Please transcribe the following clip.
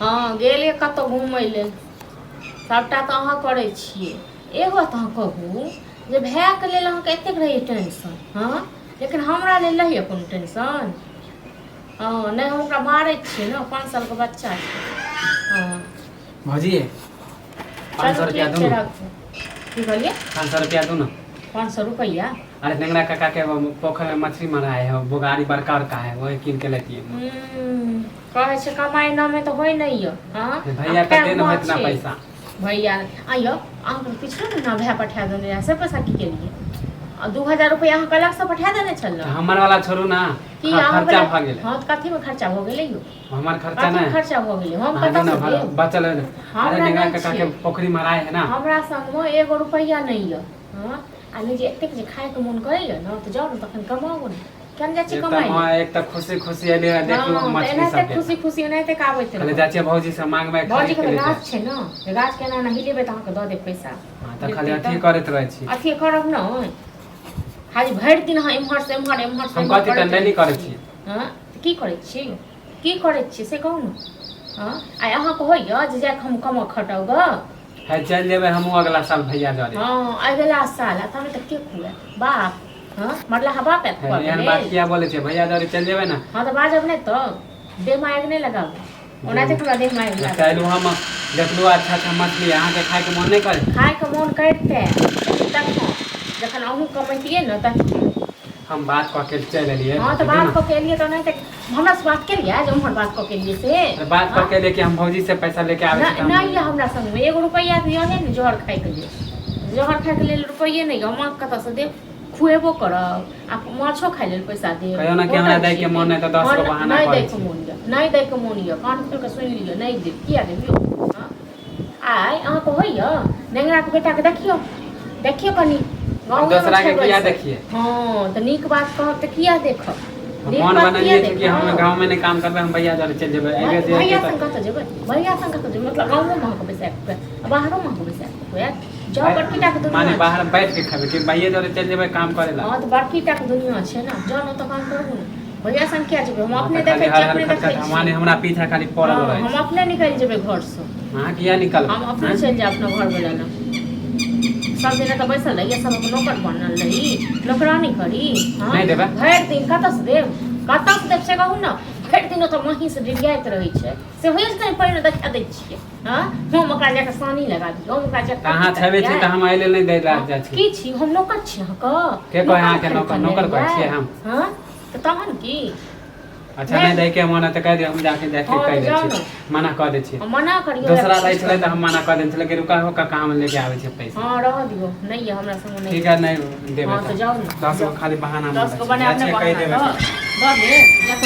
हँ गेल यऽ कतहु घुमय लेल। सभटा तऽ अहाँ करै छियै। एगो बात अहाँ कहू जे भायके लेल अहाँके एतेक रहैए टेंशन, हँ, लेकिन हमरा लेल रहैए कोनो टेंशन? हँ नहि, हम ओकरा मारै छियै ने, 5 सालके बच्चा छै। हँ भौजी, 500 चलू रुपया ठीक दू छै, ने। राखू। की कहलियै? 500 रुपया दू ने। 500 रुपैआ? अरे नेंगरा काका के वो पोखर में मछली मराए है, बोगारी बड़का बड़का है, वही कीन के लेती है। कहै छै कमाइ नामे तऽ होइ नहि यऽ। हँ, भैया आ कते ने माछ इतना छै। पैसा। भैया आइयो अहाँके पिछलो महीना भाय पठा देने रहए, से पैसा की केलियै? आ 2000 रुपैआ अहाँके अलगसँ पठा देने छल तऽ ने। हमर वाला छोड़ू ना। की अहाँ खर्चा वला? भऽ गेलै। हँ, तऽ कथीमे खर्चा भऽ गेलै यौ? हमर खर्चा कथीमे नहि। खर्चा भऽ गेलै? हम अहाँ कतऽसँ ने भर- देब? बचल है। अरे हमरा नेंगरा नहि काका के छै। पोखरी मराए है ना। हमरा संगमे एगो रुपैआ नहि यऽ। हँ, आ नहि जे एतेक जे खायके मोन करैए ने तऽ जाउ ने तखन कमाउ ने। केना जाइ छी एक तऽ कमाइ माँ एक तऽ खुशी खुशी एली है, देखलू हँ, तऽ मछली एनाहिते सबके खुशी खुशी एनाहिते के आबैत कहले रहब। जाइ छियै भौजी से मांगबै, भौजी खरीद के के तऽ ले गाछ छै ने, जे गाछ के एना एना हिलेबै तऽ अहाँके दऽ देब पैसा। हँ, तऽ खाली देतै अथी तऽ करैत रहै छी। अथी करब ने, खाली भरि दिन अहाँ एम्हर से एम्हर, एम्हर से हम एम्हर कथी करैत तऽ नहि रहै करै छियै। छी। हँ, तऽ की करै छी, की करै छी से कहू ने। हँ, आइ अहाँके होइए जे जाकऽ हम कमा खटाउ गऽ? है चलि जेबै हमहूँ अगला साल भैया जरे। हँ, अगिला साल आ तहन तऽ के खुआएत बाप? हँ, मरलाहा बाप आयत है, खुआबै एहन बात लेल? किया बोलै छै? भैया जरे चलि जेबै ने। हँ, तऽ बाजब नहि तऽ देहमे आगि नहि लगाबू। ओना तऽ हमरा देहमे आगि लागल। चलू, हम देखलू अच्छा अच्छा मछली, अहाँके खायके मोन नहि करे? खायके मोन करिते, लेकिन तखन जखन अहूँ कमैतियै ने तखन। हम बात कऽ के चलि एलियै। हँ, तऽ भौजी बात ने। कऽ के एलियै तऽ ओनाहिते हमरा से बात केलियै जे उम्हर बात कऽ के एलियै से? अरे बात कऽ हँ? के एलियै कि हम भौजी से पैसा लेके आबै छी नहि तऽ नहि यऽ हम हमरा संगमे एगो रुपैआ तऽ यहे ने जहर खायके लेल, जहर खायके लेल रुपैए नहि यऽ। हम अहाँके कतऽसँ देब? खुएबो करब आ माछो खाय लेल पैसा देब? कहियो ने कि हमरा होटल दैके छियै मोन की? नहि तऽ 10 हँ, गो बहाना नहि करै दैके छी। मोन यऽ, नहि दैके मोन यऽ, कान खोलि कऽ सुनि लिअ, नहि देब। किया देब यौ? हँ, आइ अहाँके होइए नेंगराके बेटाके देखियौ, देखियौ कनि हम गाँवेमे दोसरा छै के किया बैसल। देखिए? हँ, तऽ नीक बात कहब तऽ किया देखब? हम नीक मन बात किया बनेलियै छै कि हम देखब? गाँव में नहि काम करबै, हम भैया जरे चलि जेबै। एहि बेर जे भैया एतै संग कतऽ जेबै? भैया संग कतऽ जेबै? मतलब गाँवोमे अहाँके बैसाके खुआएत आ बाहरोमे अहाँके बैसाके खुआएत? जाउ, बड़की टाके तऽ माने दुनिया बाहर छै। बैठ के खेबै कि भैये जरे चलि जेबै काम करै ला? हँ, तऽ बड़की टाके दुनिया छै ने, जाउ ने ओतऽ काम करू ने। भैया संग किया जेबै? हम हँ, अपने तऽ खाली देखै छियै, हर हर अपने खट देखै खट छियै। माने हमरा पीछा खाली पड़ल हँ, रहै हम छै। अपने निकलि जेबै घरसँ। अहाँ किया निकलबै? हम अपने आँय? चलि जायब अपना घर वाला लग। सब दिन एतऽ बैसल रहियै, सबक नौकर बनल रही, नौकरानी करी। हँ, नहि देबै। भरि दिन कतऽसँ देब, कतऽसँ देब से कहू ने। भरि दिन ओतऽ महींस डिरियाइत रहै छै, से होइए जे कनि पानि देखा दै छियै। हँ, हम ओकरा जाकऽ सानी लगा दियौ, हम ओकरा जाकऽ तऽ अहाँ कथी छेबे छी करियै? तऽ हम एहि लेल नहि दै लए हँ, जाइ छी। की छी हम? नौकर छी अहाँके? के कहै नौकर अहाँके खरीद नौकर कऽ नौकर कहै लेलियै? छियै हम? हँ, तऽ तहन की? अच्छा, नहि दैके मन है तऽ कहि दियौ, हम जाके जाके हँ, कहि तऽ दै जाउ छी, ने। मना कऽ दै छी। हँ, मना करियौ। दोसरा दै किछु छलै तऽ करियौ। हम मना कऽ देने छलै कि रुका हो काका, हम लेके आबै छियै पैसा। हँ, रहऽ दियौ, नहि यऽ हमरा संग नहि। ठीक है, नहि देबै। हँ, तऽ जाउ ने। 10 गो जाउ। खाली बहाना 10 गो बनायब जाइ ने छियै, कहि बहाना देबै। तऽ दऽ देब।